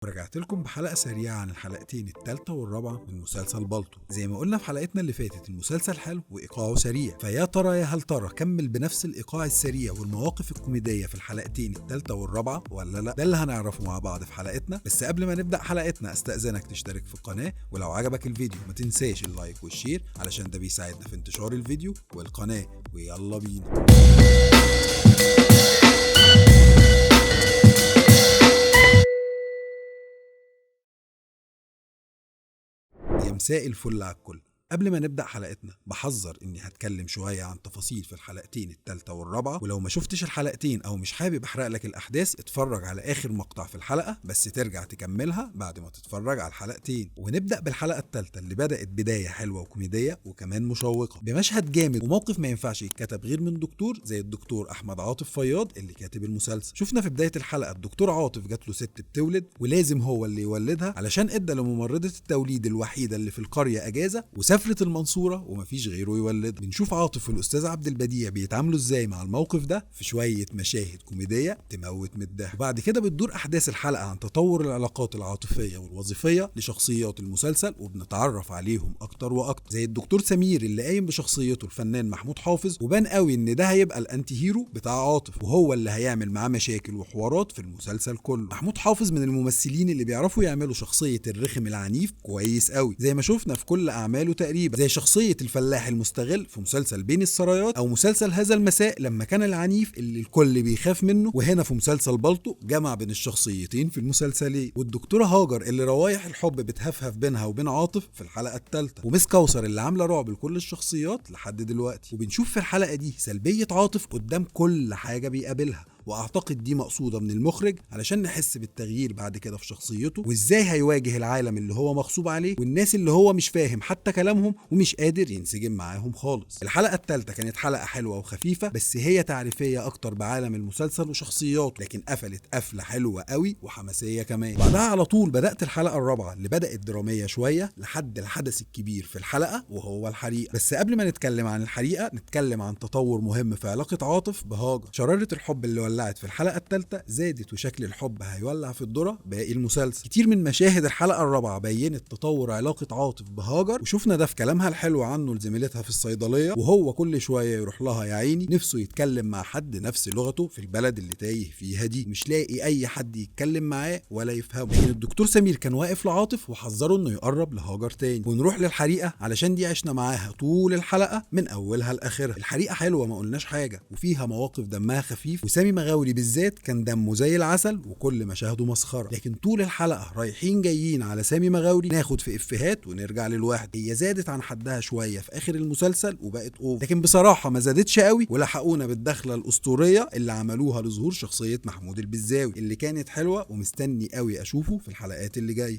ورجعت لكم بحلقة سريعة عن الحلقتين الثالثة والرابعة من مسلسل بالطو. زي ما قلنا في حلقتنا اللي فاتت المسلسل حلو وإيقاعه سريع، فيا ترى يا هل ترى كمل بنفس الإيقاع السريع والمواقف الكوميدية في الحلقتين الثالثة والرابعة ولا لا؟ ده اللي هنعرفه مع بعض في حلقتنا. بس قبل ما نبدأ حلقتنا استأذنك تشترك في القناة، ولو عجبك الفيديو ما تنساش ال like وال share علشان ده بيساعدنا في انتشار الفيديو والقناة. ويلا بينا. يا مساء الفل على الكل. قبل ما نبدأ حلقتنا بحذر اني هتكلم شوية عن تفاصيل في الحلقتين الثالثة والرابعة، ولو ما شفتش الحلقتين او مش حابب احرق لك الاحداث اتفرج على اخر مقطع في الحلقة، بس ترجع تكملها بعد ما تتفرج على الحلقتين. ونبدأ بالحلقة الثالثة اللي بدأت بداية حلوة وكوميدية وكمان مشوقة بمشهد جامد وموقف ما ينفعش يتكتب غير من دكتور زي الدكتور احمد عاطف فياض اللي كاتب المسلسل. شفنا في بداية الحلقة الدكتور عاطف جات له ست بتولد ولازم هو اللي يولدها علشان ادى لممرضة التوليد الوحيدة اللي في القرية اجازة وسافرت المنصورة ومفيش غيره يولد. بنشوف عاطف والأستاذ عبد البديع بيتعاملوا ازاي مع الموقف ده في شوية مشاهد كوميدية تموت من الضحك. وبعد كده بتدور أحداث الحلقة عن تطور العلاقات العاطفية والوظيفية لشخصيات المسلسل وبنتعرف عليهم أكتر وأكتر، زي الدكتور سمير اللي قايم بشخصيته الفنان محمود حافظ، وبان قوي إن ده هيبقى ال anti-hero بتاع عاطف وهو اللي هيعمل معاه مشاكل وحوارات في المسلسل كله. محمود حافظ من الممثلين اللي بيعرفوا يعملوا شخصية الرخم العنيف كويس قوي زي ما شفنا في كل أعماله تقريبا، زي شخصية الفلاح المستغل في مسلسل بين السرايات أو مسلسل هذا المساء لما كان العنيف اللي الكل بيخاف منه، وهنا في مسلسل بالطو جمع بين الشخصيتين في المسلسلين. والدكتورة هاجر اللي روايح الحب بتهفهف بينها وبين عاطف في الحلقة الثالثة، ومس كوثر اللي عاملة رعب لكل الشخصيات لحد دلوقتي. وبنشوف في الحلقة دي سلبية عاطف قدام كل حاجة بيقابلها، واعتقد دي مقصوده من المخرج علشان نحس بالتغيير بعد كده في شخصيته وازاي هيواجه العالم اللي هو مغصوب عليه والناس اللي هو مش فاهم حتى كلامهم ومش قادر ينسجم معاهم خالص. الحلقة الثالثة كانت حلقة حلوة وخفيفة، بس هي تعريفية اكتر بعالم المسلسل وشخصياته، لكن قفلت قفله حلوة قوي وحماسيه كمان. بعدها على طول بدات الحلقة الرابعة اللي بدات درامية شوية لحد الحدث الكبير في الحلقة وهو الحريقه. بس قبل ما نتكلم عن الحريقه نتكلم عن تطور مهم في علاقة عاطف بهاجر. شراره الحب اللي ولعت في الحلقة الثالثة زادت وشكل الحب هيولع في الذرة باقي المسلسل. كتير من مشاهد الحلقة الرابعة بينت تطور علاقة عاطف بهاجر، وشفنا ده في كلامها الحلو عنه لزميلتها في الصيدلية، وهو كل شوية يروح لها يا عيني نفسه يتكلم مع حد نفس لغته في البلد اللي تايه فيها دي، مش لاقي أي حد يتكلم معاه ولا يفهمه. لكن الدكتور سمير كان واقف لعاطف وحذره انه يقرب لهاجر تاني. ونروح للحريقة علشان دي عشنا معاها طول الحلقة من أولها لآخرها. الحريقة حلوة ما قلناش حاجة، وفيها مواقف دمها خفيف، وسامي مغاوري بالذات كان دمه زي العسل وكل مشاهده مسخرة، لكن طول الحلقة رايحين جايين على سامي مغاوري ناخد في افيهات ونرجع للواحد. هي زادت عن حدها شوية في اخر المسلسل وبقت over، لكن بصراحة ما زادتش قوي، ولحقونا بالدخله الاسطورية اللي عملوها لظهور شخصية محمود البزاوي اللي كانت حلوة ومستني قوي اشوفه في الحلقات اللي جاية.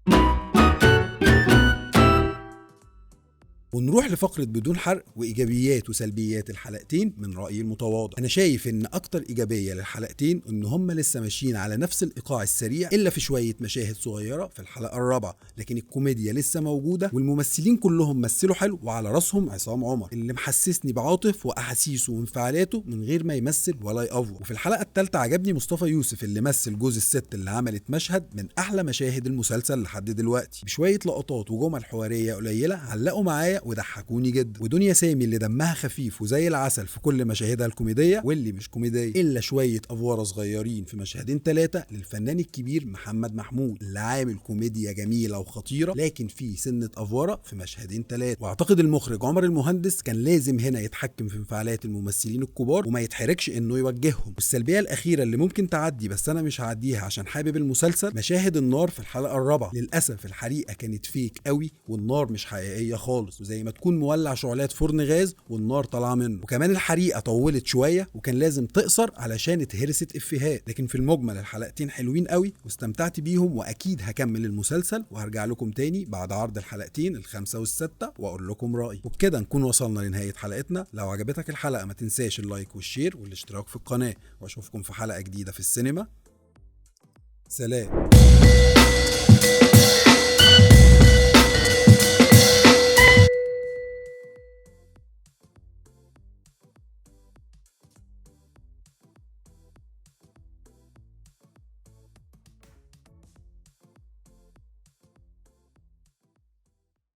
ونروح لفقرة بدون حرق وإيجابيات وسلبيات الحلقتين من رأيي المتواضع. أنا شايف إن أكتر إيجابية للحلقتين إن هم لسه ماشيين على نفس الإيقاع السريع إلا في شوية مشاهد صغيرة في الحلقة الرابعة، لكن الكوميديا لسه موجودة والممثلين كلهم مثلوا حلو، وعلى رأسهم عصام عمر اللي محسسني بعاطف وأحاسيسه وانفعالاته من غير ما يمثل ولا يأفور. وفي الحلقة الثالثة عجبني مصطفى يوسف اللي مثل جوز الست اللي عملت مشهد من أحلى مشاهد المسلسل لحد دلوقتي، بشوية لقطات وجمل حوارية قليلة علقوا معايا وضحكوني جدا. ودنيا سامي اللي دمها خفيف وزي العسل في كل مشاهدها الكوميدية واللي مش كوميدية، الا شوية افوره صغيرين في مشهدين ثلاثة للفنان الكبير محمد محمود اللي عامل كوميديا جميلة وخطيرة، لكن في سنة افوره في مشهدين ثلاثة. واعتقد المخرج عمر المهندس كان لازم هنا يتحكم في انفعالات الممثلين الكبار وما يتحركش انه يوجههم. والسلبيه الاخيرة اللي ممكن تعدي بس انا مش هعديها عشان حابب المسلسل، مشاهد النار في الحلقة الرابعة. للاسف الحريقه كانت فيك قوي والنار مش حقيقية خالص، وزي ما تكون مولع شعلات فرن غاز والنار طالعه منه. وكمان الحريقه طولت شوية وكان لازم تقصر علشان اتهرست افيهات. لكن في المجمل الحلقتين حلوين قوي واستمتعت بيهم، واكيد هكمل المسلسل وهرجع لكم تاني بعد عرض الحلقتين الخمسة والستة واقول لكم رايي. وبكده نكون وصلنا لنهاية حلقتنا. لو عجبتك الحلقة ما تنساش ال like وال share والاشتراك في القناة، واشوفكم في حلقة جديدة في السينما. سلام.